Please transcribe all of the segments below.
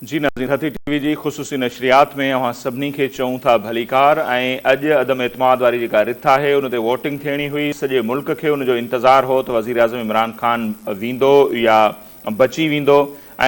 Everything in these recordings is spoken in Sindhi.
جي ناظرين ٿرٿي ٽي وي جي خصوصي نشريات ۾ اوهان سڀني کي چئون ٿا ڀليڪار ۽ اڄ عدم اعتماد واري جيڪا رٿ آهي ان تي ووٽنگ ٿيڻي هئي سڄي ملڪ کي ان جو انتظار هو ته وزيراعظم عمران خان ويندو يا بچي ويندو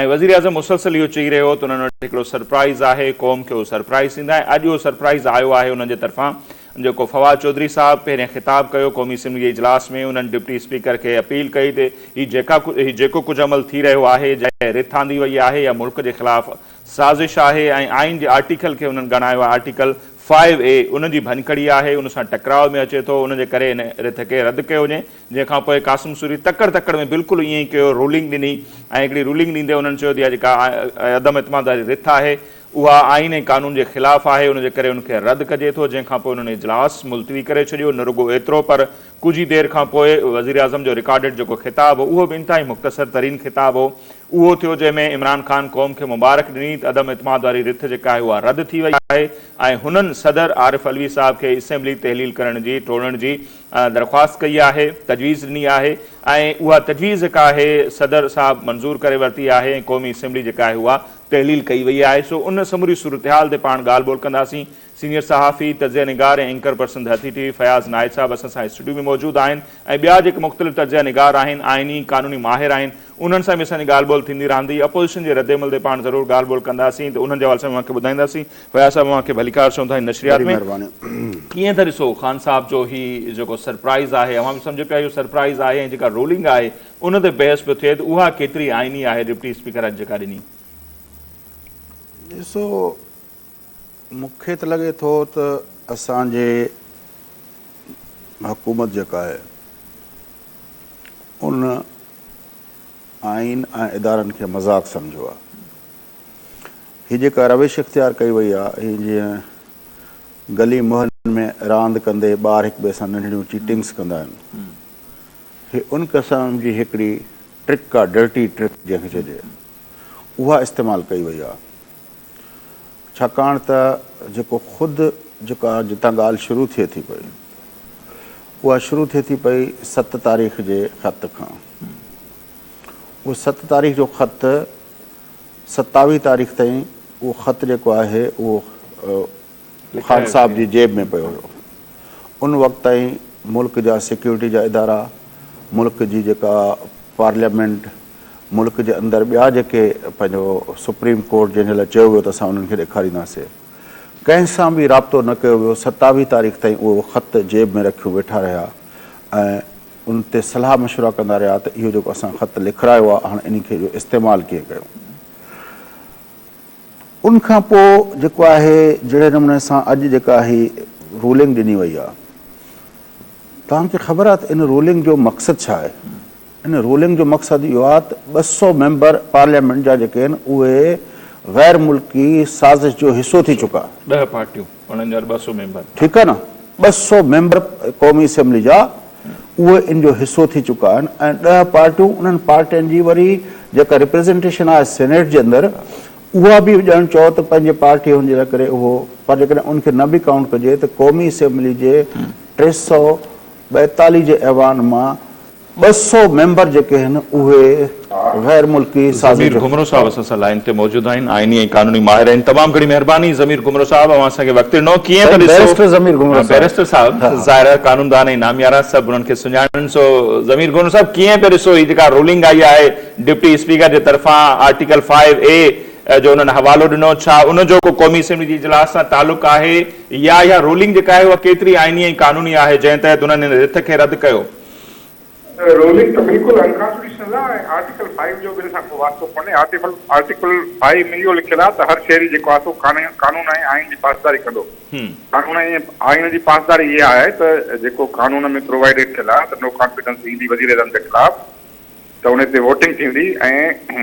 ۽ وزيراعظم مسلسل اهو چئي رهيو هو ته انهن وٽ هڪڙو سرپرائز آهي قوم کي اهو سرپرائز ٿيندا ۽ اڄ اهو سرپرائز آيو آهي انهن جي طرفان جيڪو فواد چوڌري صاحب پهرين خطاب ڪيو قومي اسيمبلي جي اجلاس ۾ انهن ڊپٽي اسپيڪر کي اپيل ڪئي ته هي جيڪا هي جيڪو ڪجهه عمل ٿي رهيو آهي جنهن رٿ آندي وئي آهي يا ملڪ جي خلاف سازش آهي ۽ آئين جي آرٽيڪل کي انهن ڳڻايو آهي آرٽيڪل فائيو اي ان جي ڀڃڪڙي آهي ان سان ٽڪراء ۾ اچي ٿو ان جي ڪري ان رٿ کي رد ڪيو وڃي جنهن کان پوء قاسم سوري تڪڙ تڪڙ ۾ بلڪل ائين ئي ڪيو رولنگ ڏني ۽ هڪڙي رولنگ ڏيندي انهن چيو ته اها جيڪا عدم اعتماد واري رٿ آهي اها آئين ۽ قانون جي خلاف آهي ان جي ڪري ان کي رد ڪجي ٿو جنهن کان پوء انهن اجلاس ملتوي ڪري ڇڏيو نه رڳو ايترو پر ڪجهه ئي دير کان پوء وزيراعظم جو رڪارڊڊ جيڪو خطاب هو اهو به انتهائي مختصر ترين خطاب هو اهو ٿيو جنهن ۾ عمران خان قوم کي مبارڪ ڏني ته عدم اعتماد واري رٿ جيڪا آهي اها رد ٿي وئي آهي ۽ هنن صدر عارف علوي صاحب کي اسيمبلي تحليل ڪرڻ جي ٽوڙڻ جي درخواست ڪئي آهي تجويز ڏني آهي ۽ اها تجويز جيڪا آهي صدر صاحب منظور ڪري ورتي آهي ۽ قومي اسيمبلي جيڪا آهي اها تحليل ڪئي وئي آهي سو ان سموري صورتحال تي پاڻ ڳالهه ٻولهه ڪنداسين. سينيئر صحافي، تجزيه نگار ۽ اينڪر پرسن ڌرتي ٽي وي فياض نائچ صاحب اسان سان اسٽوڊيو ۾ موجود آهن ۽ ٻيا جيڪي مختلف تجزيه نگار آهن، آئيني، قانوني ماهر آهن انهن سان به اسان جي ڳالهه ٻولهه ٿيندي رهندي. اپوزيشن جي ردعمل تي پاڻ ضرور ڳالهه ٻولهه ڪنداسين ته انهن جي حوالي سان به اوهان کي ٻڌائينداسين. فياض صاحب اوهان کي ڀليڪار چئون ٿا هن نشريات وڏي ۾. مهرباني. ڪيئن ٿا ڏسو خان صاحب جو هي جيڪو سرپرائز آهي اوهان به سمجهو پيا اهو سرپرائز آهي ۽ جيڪا رولنگ آهي ان تي بحث پيو ٿئي ته اها ڪيتري آئيني آهي ڊپٽي اسپيڪر اڄ جيڪا ڏني. ڏسو مون کي ته لڳي ٿو ته اسان جي حڪومت جيڪا آهي ان آئين ۽ ادارن کي مذاق سمجهيو آهي. هي جيڪا روش اختيار ڪئي وئي آهي هي جيئن گلي محلن ۾ راند ڪندي ٻار هڪ ٻئي سان ننڍڙيون چيٽنگس ڪندا آهن. هي ان قسم جي هڪڙي ٽرڪ آ، ڊرٽي ٽرڪ جنهن کي چئجي، اها استعمال ڪئي وئي آ. ڇاڪاڻ ته جيڪو خود جيڪا جتان ڳالهه شروع ٿئي ٿي پئي، اها شروع ٿئي ٿي پئي ست تاريخ جي خط کان. اهو ست تاريخ جو خط ستاويهه تاريخ تائين اهو خط جيڪو آهي اهو خان صاحب جي جيب ۾ پيو هيو. ان وقت تائين ملڪ جا سيڪيورٽي جا ادارا، ملڪ جي جيڪا پارليامينٽ، ملڪ جي اندر ٻيا جيڪي پنهنجو سپريم ڪورٽ جنهن جي لاء چيو ويو ته اسان انهن کي ڏيکارينداسين، ڪنهن سان به رابطو نه ڪيو ويو. ستاويهه تاريخ تائين اهو خط جيب ۾ رکيو ويٺا رهيا ۽ ان تي صلاح مشورا ڪندا رهيا ته اهو جيڪو اسان خط لکرايو آهي هاڻ ان کي جو استعمال ڪيئن ڪيون. ان کان پوء جيڪو آهي جهڙي نموني سان اڄ جيڪا هي رولنگ ڏني وئي آهي توهان کي خبر آهي ته ان رولنگ جو مقصد ڇا آهي؟ ان رولنگ جو مقصد اهو آهي ته 200 ميمبر پارليامينٽ جا جيڪي آهن اهي غير ملڪي سازش جو حصو ٿي چڪا. 10 پارٽيون انهن جا 200 ميمبر. ٺيڪ آهي نه 200 ميمبر قومي اسيمبلي جا اهي ان جو حصو ٿي چڪا آهن ۽ ڏهه پارٽيون انهن پارٽين جي وري جيڪا ريپريزنٽيشن آهي سينيٽ جي اندر اها به ڄڻ چئو ته پنهنجي پارٽي هن جي لاء ڪري اهو پر جيڪڏهن ان کي نه به ڪائونٽ ڪجي ته قومي اسيمبلي جي 342 جي ايوان مان 200 ميمبر جيڪي آهن اهي غير ملڪي سازش ضمير گهمرو صاحب اسان سان لائين تي موجود آهن آئيني ۽ قانوني ماهر آهن تمام گهڻي مهرباني ضمير گهمرو صاحب اوهان اسان کي وقت ڏنو ڪيئن ٿا ڏسو بئريسٽر ضمير گهمرو صاحب بئريسٽر صاحب ظاهر آهي قانوندان ۽ ناميارا سڀ انهن کي سڃاڻن سو ضمير گهمرو صاحب ڪيئن پيا ڏسو هي جيڪا رولنگ آئي آهي ڊپٽي اسپيڪر جي طرفان آرٽيڪل فائيو اي جو انهن حوالو ڏنو ڇا ان جو ڪو قومي اسيمبلي جي اجلاس سان تعلق آهي يا اها رولنگ جيڪا آهي اها ڪيتري آئيني ۽ قانوني آهي جنهن تحت انهن هن رٿ کي رد ڪيو. رولنگ ته بلڪل انڪانسٽيٽيوشنل آهي ۽ آرٽيڪل فائيو جو به ان سان ڪو واسطو ڪونهي. آرٽيڪل آرٽيڪل فائيو ۾ اهو لکيل آهي ته هر شهري جيڪو آهي سو قانون ۽ آئين جي پاسداري ڪندو. قانون ۽ آئين جي پاسداري اها آهي ته جيڪو قانون ۾ پرووائيڊيڊ ٿيل آهي ته نو ڪانفيڊنس ايندي وزيراعظم جي خلاف ته ان تي ووٽنگ ٿيندي ۽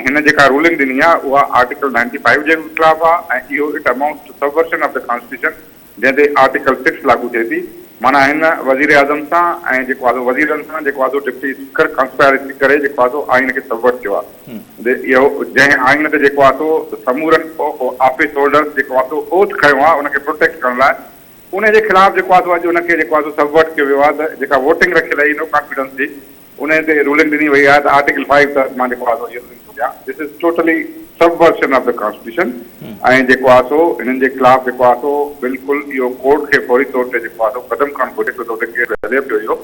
هن جيڪا رولنگ ڏني آهي اها آرٽيڪل نائنٽي فائيو جي به خلاف آهي ۽ اهو it amounts to subversion of the constitution جنهن تي آرٽيڪل سڪس لاڳو ٿئي ٿي، معنيٰ هن وزيراعظم سان ۽ جيڪو آهي سو وزيرن سان جيڪو آهي سو ڊپٽي اسپيڪر ڪانسپائرسي ڪري جيڪو آهي سو آئين کي سبورٽ ڪيو آهي. اهو جنهن آئين تي جيڪو آهي سو سمورن آفيس هولڊرز جيڪو آهي سو اوٿ کنيو آهي ان کي پروٽيڪٽ ڪرڻ لاء ان جي خلاف جيڪو آهي سو اڄ ان کي جيڪو آهي سو سبورٽ ڪيو ويو آهي ته جيڪا ووٽنگ رکيل هئي نو ڪانفيڊنس جي ان تي رولنگ ڏني وئي آهي ته آرٽيڪل فائيو تحت مان جيڪو آهي سو اهو رولنگ ٿو ڏيان. This is totally Subversion of the constitution ۽ جيڪو آهي سو هنن جي خلاف جيڪو آهي سو بلڪل اهو ڪورٽ کي فوري طور تي جيڪو آهي سو قدم کڻڻ گهرجي ڇو ته اتي ڪيس هلي پيو اهو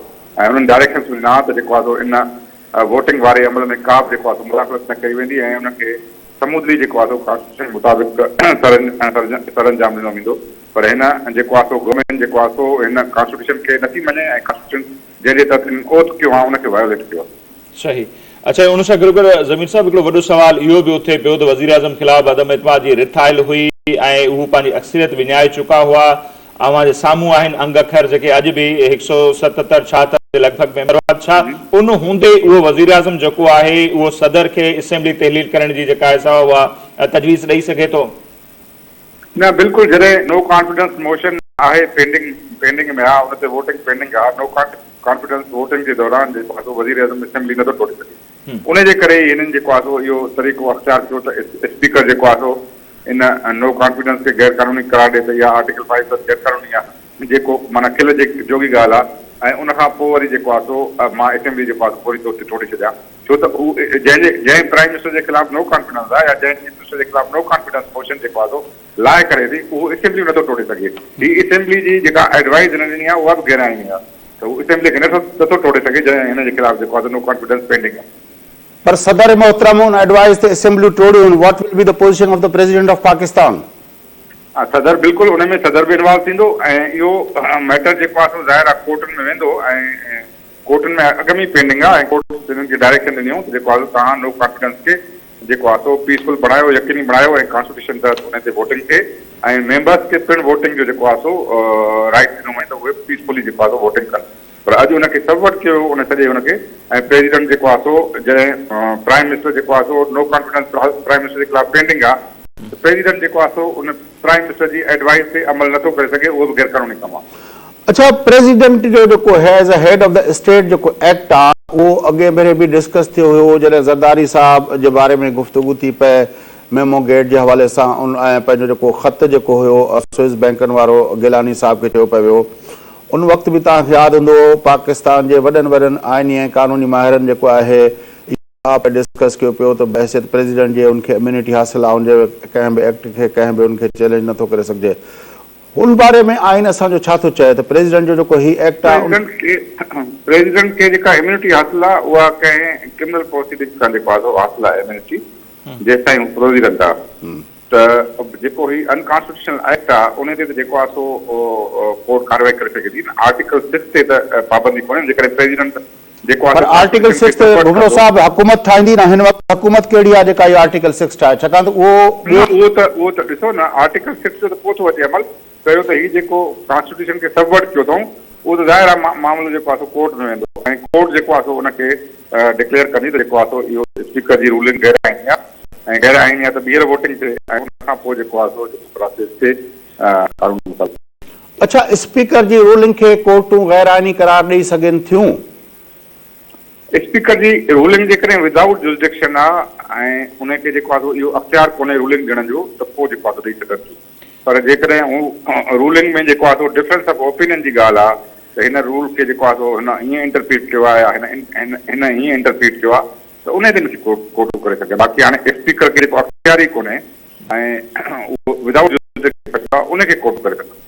۽ انهن ڊائريڪشنس به ڏنا ته جيڪو آهي سو ان ووٽنگ واري عمل ۾ ڪا به جيڪو آهي سو مداخلت نه ڪئي ويندي ۽ ان کي سمودلي جيڪو آهي سو ڪانسٽيٽيوشن مطابق سر انجام ڏنو ويندو پر هن جيڪو آهي سو گورنمينٽ جيڪو آهي سو هن ڪانسٽيٽيوشن کي نٿي مڃي ۽ ڪانسٽيٽيوشن جنهن جي تحت هنن اوٿ ڪيو آهي ان کي وايوليٽ ڪيو آهي. صحيح. اڇا ان سان گڏوگڏ ضمير صاحب هڪڙو وڏو سوال اهو به اٿي پيو ته وزيراعظم خلاف عدم اعتماد جي رٿ آيل هئي ۽ هو پنهنجي اڪثريت وڃائي چڪا هئا اوهان جي سامهون آهن انگ اکر جيڪي اڄ به هڪ سئو ستتر ڇاهتر جي لڳ ڀڳ ميمبر هئا ڇا ان هوندي اهو وزيراعظم جيڪو آهي اهو صدر کي اسيمبلي تحليل ڪرڻ جي جيڪا آهي سا اها تجويز ڏئي سگهي ٿو؟ نه بلڪل جڏهن نو ڪانفيڊنس موشن آهي پينڊنگ پينڊنگ ۾ آهي ان تي ووٽنگ پينڊنگ آهي نو ڪانفيڊنس ووٽنگ جي دوران جيڪو آهي سو وزيراعظم اسيمبلي نٿو ٽوڙي سگهي ان جي ڪري ئي هنن جيڪو آهي سو اهو طريقو اختيار ڪيو ته اسپيڪر جيڪو آهي سو ان نو ڪانفيڊنس کي غير قانوني قرار ڏي ته اها آرٽيڪل فائيو تحت غير قانوني آهي جيڪو معنيٰ کل جي جوڳي ڳالهه آهي ۽ ان کان پوء وري جيڪو آهي سو مان اسيمبلي جيڪو آهي سو فوري طور تي ٽوڙي ڇڏيان ڇو ته هو جنهن جي جنهن پرائيم منسٽر جي خلاف نو ڪانفيڊنس آهي يا جنهن چيف منسٽر جي خلاف نو ڪانفيڊنس موشن جيڪو آهي سو لاء ڪري ٿي اهو اسيمبلي نٿو ٽوڙي سگهي. هي اسيمبلي جي جيڪا ايڊوائيز هن ڏني آهي اها به غير آئيني آهي ته هو اسيمبلي کي نٿو نٿو ٽوڙي سگهي جڏهن هن جي خلاف جيڪو آهي سو نو ڪانفيڊنس پينڊنگ آهي. پر صدر محترم ان ايڊوائيز تي اسيمبليون ٽوڙيون what will be the position of the president of Pakistan? صدر بلڪل ان ۾ صدر به انوالو ٿيندو ۽ اهو ميٽر جيڪو آهي سو ظاهر آهي ڪورٽن ۾ ويندو ۽ ڪورٽن ۾ اڳ ۾ ئي پينڊنگ آ ۽ ڪورٽ هنن کي ڊائريڪشن ڏني هئون ته جيڪو آ سو توهان نو ڪانفيڊنس کي جيڪو آ سو پيسفل بڻايو يقيني بڻايو ۽ ڪانسٽيٽيوشن تحت انهي تي ووٽنگ ٿئي ۽ ميمبرس کي پڻ ووٽنگ جو جيڪو آ سو رائيٽ ڏنو وڃي ته اهي پيسفلي جيڪو آ سو ووٽنگ ڪن پر اڄ ان کي سبورٽ ڪيو ويو ان سڄي ان کي ۽ پريزيڊنٽ جيڪو آ سو جڏهن پرائيم منسٽر جيڪو آ سو نو ڪانفيڊنس پرائيم منسٽر جي خلاف پينڊنگ آ ته پريزيڊنٽ جيڪو آ سو ان پرائيم منسٽر جي ايڊوائيس تي عمل نٿو ڪري سگهي اهو به غير قانوني ڪم آ. اڇا پريزيڊنٽ جو جيڪو as a head of the state جيڪو ايڪٽ آ اهو اڳئين ڀيري به ڊسڪس ٿيو هيو جڏهن زرداري صاحب جي باري ۾ گفتگو ٿي پئي ميمو گيٽ جي حوالي سان ان ۽ پنهنجو جيڪو خط جيڪو هيو سوئس بينڪن وارو گيلاني صاحب کي چيو پئي ويو ان وقت به توهان کي ياد هوندو پاڪستان جي وڏن وڏن آئيني ۽ قانوني ماهرن جيڪو آهي اها پئي ڊسڪس ڪيو پيو ته بحيثيت پريزيڊنٽ جي ان کي اميونٽي حاصل آ ان جي ڪنهن به ايڪٽ کي ڪنهن به ان کي چئلينج نٿو ڪري سگهجي ان باري ۾ آئين اسان جو ڇا ٿو چئي ته پريزيڊنٽ جو جيڪو هي ايڪٽ آهي ان. پريزيڊنٽ کي جيڪا اميونٽي حاصل آهي اها ڪنهن ڪرمنل پروسيڊنگ کان جيڪو آهي سو حاصل آهي اميونٽي جيستائين هو پريزيڊنٽ آهي ته جيڪو هي ان ڪانسٽيٽيوشنل ايڪٽ آهي ان تي ته جيڪو آهي سو ڪورٽ ڪارروائي ڪري سگهي ٿي نه آرٽيڪل سڪس تي ته پابندي ڪونهي جيڪڏهن پريزيڊنٽ جيڪو پر آرٽيڪل سڪس تي گهمرو صاحب حڪومت ٺاهيندي نه هن وقت حڪومت ڪهڙي آهي جيڪا اهو آرٽيڪل سڪس ٺاهي ڇاڪاڻ ته اهو ٻيو. نه اهو ته اهو ته ڏسو نه آرٽيڪل سڪس جو ته پوء ٿو اچي عمل پهريون ته هي جيڪو ڪانسٽيٽيوشن کي سبورٽ ڪيو اٿئون اهو ته ظاهر آهي معاملو جيڪو آهي سو ڪورٽ ۾ ويندو ۽ ڪورٽ جيڪو آهي سو ان کي ڊڪليئر ڪندي ته جيڪو آهي سو اهو اسپيڪر جي رولنگ غير آئيني آهي ۽ غير آئيني آهي ته ٻيهر ووٽنگ ٿئي ۽ ان کان پوء جيڪو آهي سو جيڪو پراسيس ٿئي قانون مطابق. اڇا اسپيڪر جي رولنگ کي ڪورٽون غير آئيني قرار ڏئي سگهن ٿيون؟ اسپيڪر جي رولنگ جيڪڏهن ود آئوٽ جوزڊڪشن آ ۽ ان کي جيڪو آ سو اهو اختيار ڪونهي رولنگ ڏيڻ جو ته پوء جيڪو آ سو ڏئي سگهن ٿيون پر جيڪڏهن هو رولنگ ۾ جيڪو آ سو ڊفرنس آف اوپينين جي ڳالهه آ ته هن رول کي جيڪو آ سو هن ائين انٽرپريٽ ڪيو آ يا هن هن هيئن انٽرپريٽ ڪيو آ ته انهي تي نٿي ڪورٽون ڪري سگهن باقي هاڻي اسپيڪر کي جيڪو اختيار ئي ڪونهي ۽ اهو ودائوٽ جوزڊڪشن آهي ان کي ڪوٽ ڪري سگهندو.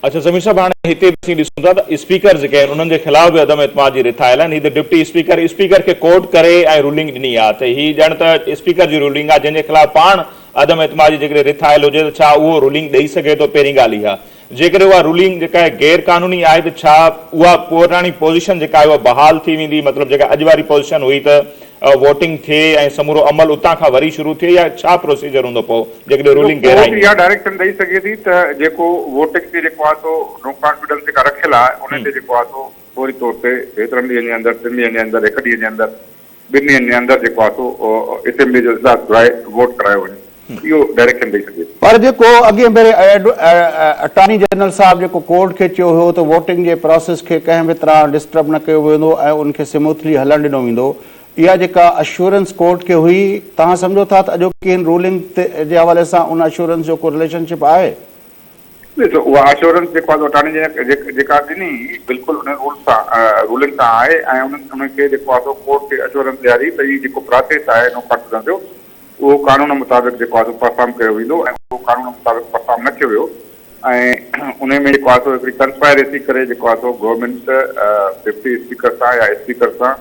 اڇا ضمير صاحب هاڻي هتي به اسين ڏسون ٿا ته اسپيڪر جيڪي آهن انهن جي خلاف به عدم اعتماد جي رٿ آيل آهن هي ته ڊپٽي اسپيڪر اسپيڪر کي ڪوٽ ڪري ۽ رولنگ ڏني آهي ته هي ڄڻ ته اسپيڪر جي رولنگ آهي جنهن جي خلاف پاڻ عدم اعتماد جي جيڪڏهن رٿ آيل هجي ته ڇا اهو رولنگ ڏئي سگهي ٿو پهرين ڳالهه اها جيڪڏهن اها رولنگ جيڪا آهي غير قانوني آهي ته ڇا اها پراڻي پوزيشن جيڪا آهي اها بحال ٿي ويندي مطلب جيڪا اڄ واري پوزيشن هئي ته ووٽنگ ٿئي ۽ سمورو عمل اتان کان وري شروع ٿئي يا ڇا پروسيجر هوندو پوء جيڪڏهن ڏسو رولنگ غير ڪورٽ آئيني اها ڊائريڪشن ڏئي سگهي ٿي ته جيڪو ووٽنگ تي جيڪو آهي سو نو ڪانفيڊنس جيڪا رکيل آهي ان تي جيڪو آهي سو فوري طور تي هيترن ڏينهن جي اندر ٽن ڏينهن جي اندر هڪ ڏينهن جي اندر ٻن ڏينهن جي اندر جيڪو آهي سو اسيمبلي جو اجلاس گهرائي ووٽ ڪرايو وڃي اهو ڊائريڪشن ڏئي سگهي ٿي. پر جيڪو اڳئين ڀيري اٽارني جنرل صاحب جيڪو ڪورٽ کي چيو هيو ته ووٽنگ جي پراسيس کي ڪنهن به طرح ڊسٽرب نه ڪيو ويندو ۽ ان کي سموٿلي هلڻ ڏنو ويندو اها جيڪا اشورنس ڪورٽ کي هئي توهان سمجهو ٿا ته اڄوڪي هن رولنگ جي حوالي سان ان اشورنس جو ڪو رليشن شپ آهي؟ ڏسو اها اشورنس جيڪو آهي اٽارني جنرل جيڪا ڏني بلڪل ان رول سان رولنگ سان آهي ۽ انهن کي جيڪو آهي سو ڪورٽ کي اشورنس ڏياري ته هي جيڪو پراسيس آهي نو ڪانفيڊنس جو اهو قانون مطابق جيڪو آهي سو پرفارم ڪيو ويندو ۽ اهو قانون مطابق پرفارم نه ڪيو ويو ۽ انهي ۾ جيڪو آهي سو هڪڙي ڪنسپائريسي ڪري جيڪو آهي سو گورنمينٽ ڊپٽي اسپيڪر سان يا اسپيڪر سان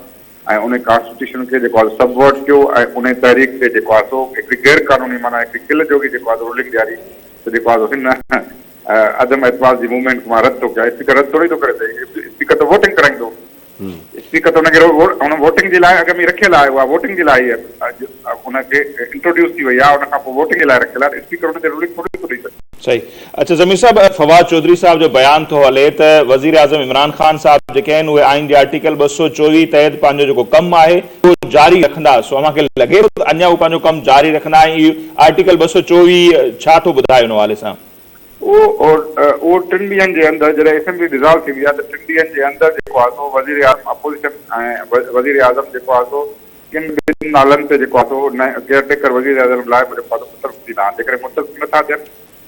۽ انهي ڪانسٽيٽيوشن کي جيڪو آهي سو سبورٽ ڪيو ۽ انهي تحريڪ تي جيڪو آهي سو هڪڙي غير قانوني معنيٰ هڪڙي ڪل جوڳي جيڪو آهي سو رولنگ ڏياري ته جيڪو آهي سو هن عدم اعتماد جي موومينٽ مان رد ٿو ڪيان اسپيڪر رد ٿوري ٿو ڪري سگهي اسپيڪر ته ووٽنگ ڪرائيندو اسپيڪر ته ان کي ان ووٽنگ جي لاء اڳ ۾ رکيل آهي اها ووٽنگ جي لاء ئي ان کي انٽروڊيوس ٿي وئي آهي ان کان پوء ووٽنگ جي لاء رکيل آهي ته اسپيڪر ان تي رولنگ ٿوري ٿو ڏئي سگهي. صحيح اڇا ضمير صاحب فواد چوڌري صاحب جو بيان ٿو هلي ته وزيراعظم عمران خان صاحب جيڪي آهن اهي آئين جي آرٽيڪل 224 تحت پنهنجو جيڪو ڪم آهي اهو جاري رکندا سو اوهان کي لڳي ٿو ته اڃا هو پنهنجو ڪم جاري رکندا ۽ اهو آرٽيڪل 224 ڇا ٿو ٻڌائي ان حوالي سان؟ اهو اهو ٽن ڏينهن جي اندر جڏهن اسيمبلي ڊزالو ٿي وئي آهي ته ٽن ڏينهن جي اندر جيڪو آهي سو وزيراعظم اپوزيشن ۽ وزيراعظم جيڪو آهي سو ڪن ٻن نالن تي جيڪو آهي سو نئين ڪيئر ٽيڪر وزيراعظم لاء به جيڪو آهي سو متفق ٿيندا آهن جيڪڏهن متفق نه ٿا ٿين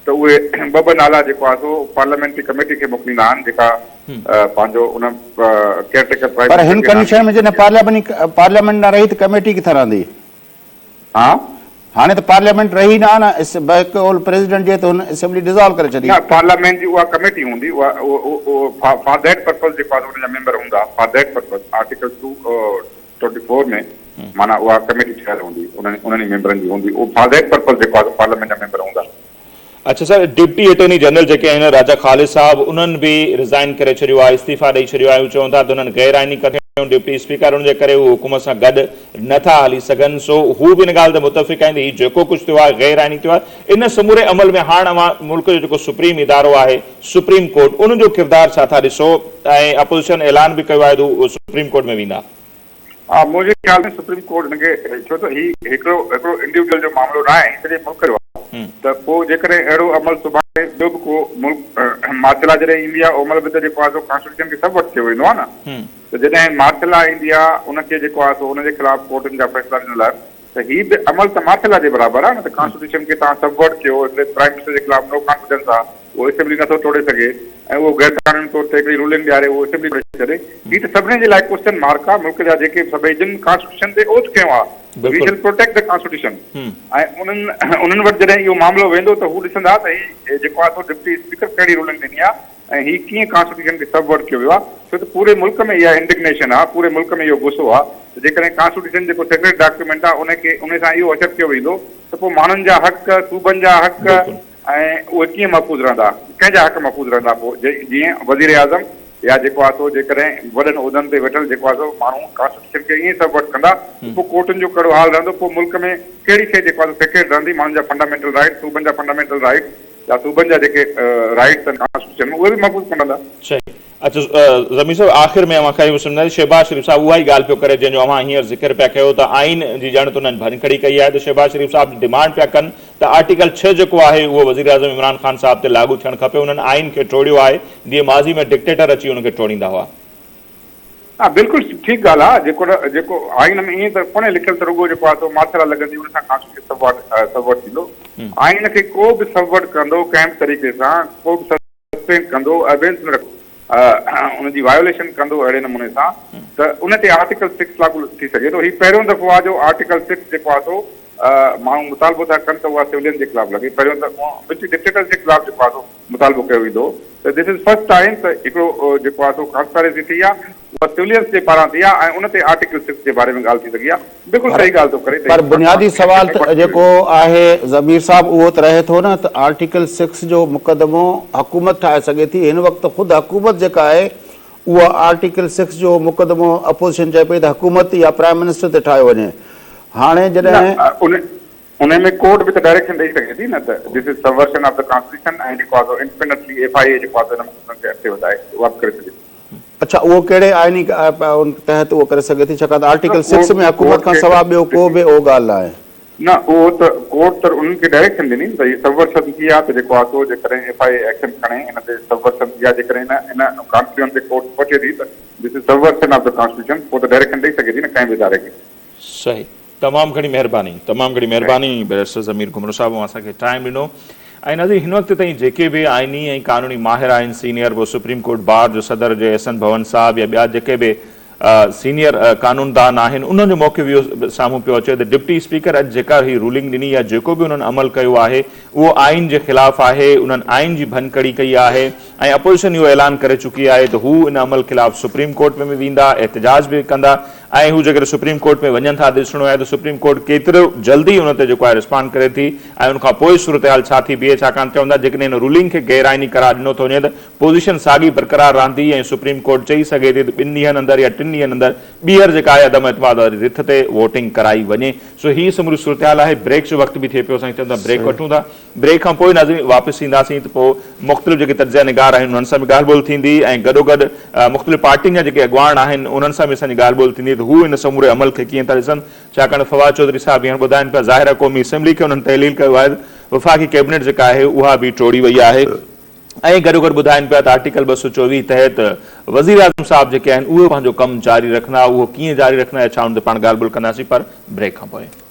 ته اهي ٻه ٻه نالا جيڪو آهي سو پارليامينٽري ڪميٽي کي موڪليندا آهن جيڪا پنهنجو ان ڪيئر ٽيڪر پرائم پر منسٽر هن کي ڪنڊيشن نامينيٽ ۾ جڏهن ڪندي آهي. پارليامينٽ پارليامينٽ نه رهي ته ڪميٽي ڪٿان رهندي؟ ها. هاڻي ته پارليامينٽ رهي نه آ نه بقول پريزيڊنٽ جي ته هن اسيمبلي ڊزالو ڪري ڇڏي. نه پارليامينٽ جي اها ڪميٽي هوندي اها فار that purpose جيڪو آهي ان جا ميمبر هوندا for that purpose article 224 ۾ معنيٰ اها ڪميٽي ٺهيل هوندي انهن انهن ئي ميمبرن جي هوندي اهو فار that purpose جيڪو آهي پارليامينٽ جا ميمبر هوندا. اڇا سر ڊپٽي اٽارني جنرل جيڪي آهن راجا خالد صاحب انهن به ريزائن ڪري ڇڏيو آهي استعيفا ڏئي ڇڏيو آهي هو چون ٿا ته انهن غير آئيني ڪم ڪيو ڊپٽي اسپيڪر ان جي ڪري هو حڪومت سان گڏ نه ٿا هلي سگهن سو هو به ان ڳالهه تي متفق آهن ته هي جيڪو ڪجهه ٿيو آهي غير آئيني ٿيو آهي ان سموري عمل ۾ هاڻ اوهان ملڪ جو جيڪو سپريم ادارو آهي سپريم ڪورٽ ان جو ڪردار ڇا ٿا ڏسو ۽ اپوزيشن اعلان به ڪيو آهي ته هو سپريم ڪورٽ ۾ ويندا. ها منهنجي خيال ۾ سپريم ڪورٽ هن کي ڇو ته هي هڪڙو هڪڙو انڊيوڊيول جو معاملو نه آهي هي سڄي ملڪ جو آهي ته پوء جيڪڏهن اهڙو عمل سڀاڻي ٻيو به ڪو ملڪ مارشل لا جڏهن ايندي آهي عمل به ته جيڪو آهي سو ڪانسٽيٽيوشن کي سب وٽ ٿيو ويندو آهي نه ته جڏهن مارشل لا ايندي آهي ان کي جيڪو آهي سو ان جي خلاف ڪورٽن جا فيصلا ڏنل آهن ته هي به عمل ته مارشل لا جي برابر آهي نه ته ڪانسٽيٽيوشن کي توهان سب ورٽ ڪيو هڪڙي پرائم منسٽر جي خلاف نو ڪانفيڊنس آهي اهو اسيمبلي نٿو ٽوڙي سگهي ۽ اهو غير قانوني طور تي هڪڙي رولنگ ڏياري اهو اسيمبلي ٽوڙي ڇڏي هي ته سڀني جي لاء ڪوسچن مارڪ آهي ملڪ جا جيڪي به سڀئي جن ڪانسٽيٽيوشن تي اوٿ کنيو آهي V shall protect the constitution ۽ انهن انهن وٽ جڏهن اهو معاملو ويندو ته هو ڏسندا ته هي جيڪو آهي سو ڊپٽي اسپيڪر ڪهڙي رولنگ ڏني آهي ۽ هي ڪيئن ڪانسٽيٽيوشن کي سب ورٽ ڪيو ويو آهي ڇو ته پوري ملڪ ۾ اها انڊگنيشن آهي پوري ملڪ ۾ اهو غصو آهي ته جيڪڏهن ڪانسٽيٽيوشن جيڪو سيڪريٽ ڊاڪيومينٽ آهي ان کي ان سان اهو حشر ڪيو ويندو ته پوء ماڻهن جا حق صوبن جا حق ۽ اهي ڪيئن محفوظ رهندا ڪنهن جا حق محفوظ رهندا پوء جيئن وزيراعظم يا جيڪو آهي سو جيڪڏهن وڏن عهدن تي ويٺل جيڪو آهي سو ماڻهو ڪانسٽيٽيوشن کي ائين سب ورٽ ڪندا ته پوء ڪورٽن جو ڪهڙو حال رهندو پوء ملڪ ۾ ڪهڙي شيء جيڪو آهي سو سيڪريٽ رهندي ماڻهن جا فنڊامينٽل رائٽس صوبن جا فنڊامينٽل رائٽس يا صوبن جا جيڪي رائيٽس آهن ڪانسٽيٽيوشن ۾ اهي به محفوظ ڪونه رهندا. صحيح. اچ ضمير صاحب آخر ۾ اوهان کان اهو سمجهنداسين شهباز شريف صاحب اها ئي ڳالهه پيو ڪري جنهن جو اوهان هينئر ذڪر پيا ڪيو ته آئين جي ڄڻ ته انهن ڀڃڪڙي ڪئي آهي ته شهباز شريف صاحب ڊيمانڊ پيا ڪن ته آرٽيڪل ڇهه جيڪو آهي اهو وزيراعظم عمران خان صاحب تي لاڳو ٿيڻ کپي انهن آئين کي ٽوڙيو آهي جيئن ماضي ۾ ڊڪٽيٽر اچي ان کي ٽوڙيندا هئا. ها بلڪل ٺيڪ ڳالهه آ جيڪو جيڪو آئين ۾ ائين ته ڪونهي لکيل ته رڳو جيڪو آ سو مارشل لا لڳندي ان سان ڪانسٽيٽيوشن سبورٽ سبورٽ ٿيندو آئين کي ڪو به سبورٽ ڪندو ڪنهن به طريقي سان ڪو به سسپينڊ ڪندو ابينس ۾ رکندو ان جي وايوليشن ڪندو اهڙي نموني سان ته ان تي آرٽيڪل سڪس لاڳو ٿي سگهي ٿو هي پهريون دفعو آ جو آرٽيڪل سڪس جيڪو آ سو ماڻهو مطالبو ٿا ڪن ته اها سولين جي خلاف لڳي پهريون ته ملٽري ڊڪٽيٽرز جي خلاف جيڪو آ سو مطالبو ڪيو ويندو هو ته this is first time ته هڪڙو جيڪو آهي سو ڪانسپائرسي ٿي آهي اها سولينس جي پاران ٿي آهي ۽ ان تي آرٽيڪل سڪس جي باري ۾ ڳالهه ٿي سگهي آهي بلڪل پر صحيح ڳالهه ٿو ڪري ته پر هي بنيادي ڪانسٽيٽيوشن کي سوال ته سبورٽ ڪيو جيڪو ويندو. آهي ضمير صاحب اهو ته رهي ٿو نه ته آرٽيڪل سڪس جو مقدمو حڪومت ٺاهي سگهي ٿي هن وقت خود حڪومت جيڪا آهي اها آرٽيڪل سڪس جو مقدمو اپوزيشن چئي پئي ته حڪومت يا پرائم منسٽر تي ٺاهيو وڃي هاڻي نه جڏهن ان انهي ۾ ڪورٽ به ته ڊائريڪشن ڏئي سگهي ٿي نه ته this is subversion of the constitution ۽ جيڪو آهي سو انڊپينڊنٽلي ايف I اي جيڪو آهي سو ان مقدمن کي اڳتي وڌائي اها به ڪري سگهي ٿي. اڇا اهو ڪهڙي آئيني ان تحت اهو ڪري سگهي ٿي ڇاڪاڻ ته نه آرٽيڪل سڪس ڪورٽ ۾ حڪومت ڪورٽ کان کي سوا ٻيو ڪو به اهو ڳالهه ناهي. نه اهو ته ڪورٽ ته انهن کي ڊائريڪشن ڏني نه ته هي سبورشن ٿي آهي ته جيڪو آهي سو جيڪڏهن ايف I A action کڻي ان تي سبورشن ٿي آهي جيڪڏهن ان ان ڪانسٽيٽيوشن تي ڪورٽ پهچي ٿي ته this is subversion of the constitution پوء ته ڊائريڪشن ڏئي سگهي ٿي نه ڪنهن به اداري کي. صحيح. تمام گهڻي مهرباني تمام گهڻي مهرباني بئريسٽر ضمير گهمرو صاحب اوهان اسان کي ٽائيم ڏنو ۽ ناظرين هن وقت تائين جيڪي به آئيني ۽ قانوني ماهر آهن سينيئر پوء سپريم ڪورٽ بار جو صدر جي احسن ڀون صاحب يا ٻيا جيڪي به سينيئر قانوندان آهن انهن جو موقف اهو سامهون پيو اچي ته ڊپٽي اسپيڪر اڄ جيڪا هي رولنگ ڏني يا جيڪو به انهن عمل ڪيو آهي اهو آئين جي خلاف آهي، انهن آئين جي ڀڃڪڙي ڪئي آهي ۽ اپوزيشن اهو اعلان ڪري چڪي آهي ته هو ان عمل خلاف سپريم ڪورٽ ۾ به ويندا، احتجاج به ڪندا ۽ هو جيڪڏهن سپريم ڪورٽ ۾ وڃن ٿا ته ڏسڻو آهي ته سپريم ڪورٽ ڪيترو جلدي ان تي جيڪو آهي رسپانڊ ڪري ٿي ۽ ان کان پوء صورتحال ڇا ٿي بيهي ڇاڪاڻ چون ٿا جيڪڏهن هن رولنگ کي غير آئيني قرار ڏنو ٿو وڃي ته پوزيشن ساڳي برقرار رهندي ۽ سپريم ڪورٽ چئي سگهي ٿي ته ٻن ڏينهن اندر يا ٽن ڏينهن اندر ٻيهر جيڪا آهي عدم اعتماد واري رٿ تي ووٽنگ ڪرائي وڃي. سو هي سموري صورتحال آهي. بريڪ جو وقت به ٿئي پيو اسان چون ٿا بريڪ وٺون ٿا. بريڪ کان پوء ناظرين واپس اينداسين ته پوء مختلف جيڪي تجزيه نگار آهن انهن سان به ڳالهه ٻولهه ٿيندي ۽ گڏوگڏ مختلف پارٽين جا جيڪي اڳواڻ آهن انهن سان به اسان جي ڳالهه ٻولهه ٿيندي ته هو ان سموري عمل کي ڪيئن ٿا ڏسن ڇاڪاڻ ته فواد چوڌري صاحب هينئر ٻڌائن پيا ظاهر آهي قومي اسيمبلي کي انهن تحليل ڪيو آهي ته وفاقي ڪيبنيٽ جيڪا آهي اها به ٽوڙي وئي آهي. ۽ گڏوگڏ ٻڌائين پيا ته آرٽيڪل 224 تحت وزيراعظم صاحب جيڪي آهن اهي پنهنجو ڪم جاري رکندا، اهو ڪيئن جاري رکندا يا ڇا ان تي پاڻ ڳالهه ٻولهه ڪنداسين پر بريڪ کان پوء.